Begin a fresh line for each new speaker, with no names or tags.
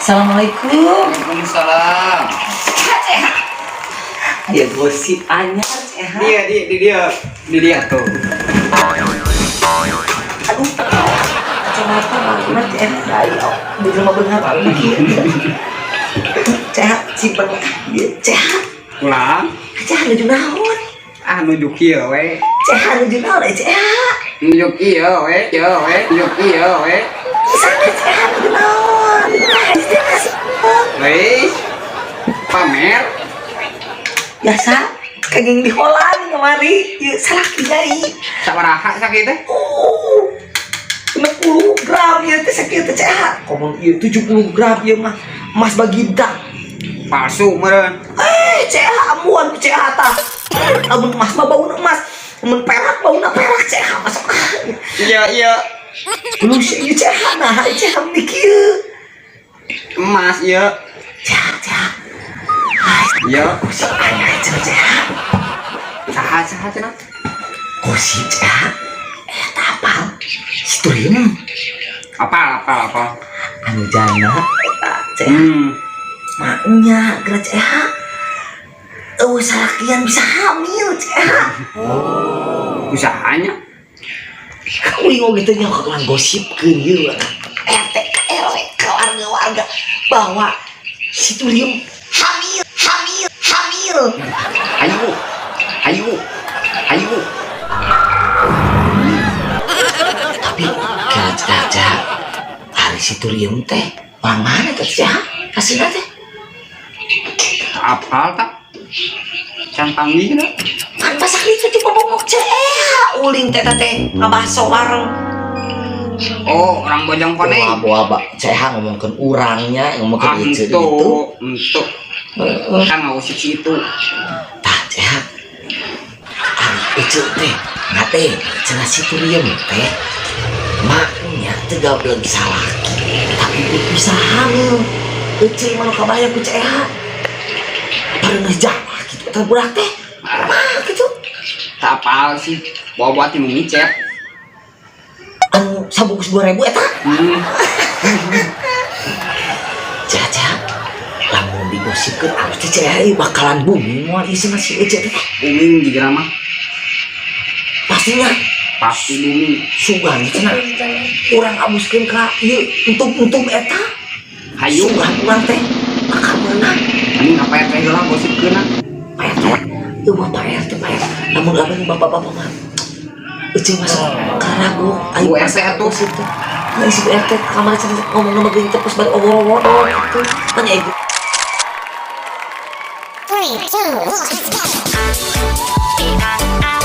Assalamualaikum.
Waalaikumsalam.
Sehat, sehat. Aya gosip anyar, sehat.
Dia di di dia di dia tuh.
Aduh, kacamata mana sehat ayo di rumah beunghar kieu. Sehat simpen dia sehat.
Pulang.
Sehat nuju naon?
Ah, nuju kieu we.
Sehat nuju naon eh sehat?
Nuju kieu we, kieu we, nuju kieu we.
Sana sehat nuju naon?
Wis. Pamer.
Biasa kenging di Holland kemari ieu salaki nyai.
Sabaraha sakit teh?
Oh, 60 gram ieu teh sakieu teh sehat. Komo ieu 70 gram ieu mah emas baginda.
Palsu meureun.
Eh, CH amuan ku CH tah. Lamun emas mah bauna emas, lamun perak bauna perak CH masuk.
Iya.
Lu sih ieu CH nah, CH meni kieu.
Emas iya.
CH CH.
Iya.
Gosip anyar cenah CH.
Saha saha cenah?
Gosip CH. Eta apal? Si Turim
Apal apal apal.
Anu jana eta CH. Maknya geura CH. Eueuh salakian bisa hamil CH.
Usahanya.
Uing oge teh nyaho urang gosipkeun ieu ka RT ka RW ka warga-warga bahwa si Turim hamil hamil hamil.
Hayu. Hayu. Hayu.
Tapi kaca ari si Turim teh orang mana teh CH kasihna teh?
Apal tak? Can panggih dah.
Kan pas itu cuma bongok CH uling teh teh ngabaso bareng.
Oh, orang Bojong Koneng.
Wah, boa ba CH ngomongkeun urangnya,
Ah,
ngomongkeun itu
itu,
itu.
Untuk
Heeh.
kan ngusik situ.
Tah CH. Ari Ece teh ngate cenah si Turiem teh maknya teu gableg salaki tapi bisa hamil. Ece mah nu kabayang ku CH. Pareuneuh jawa gitu eta budak teh. Mah gitu.
Tak apal sih. Bawa-bawa ti nu micet.
Anu sabungkus 2000 eta. CH CH. Lamun digosipkeun alus teh CH ieu bakalan booming moal ieu cenah si Ece teh.
Booming juga mah.
Pastinya.
Pasti booming.
Sugan cenah urang abuskeun ka ieu entum-entum eta.
Hayu.
Sugan urang teh bakal meunang.
Anjing apa RT heula gosipkeun.
Pak RT, eueuh mah Pak RT, Pak RT. Lamun lamun bapak-bapak mah Ece masuk karagu.
Bu RT atuh.
Gosip teh. Nah, si Bu RT kamari cenah ngomong nama geuning teh pas bari obor-obor gitu. Tanya ibu.
3, 2, 1, go!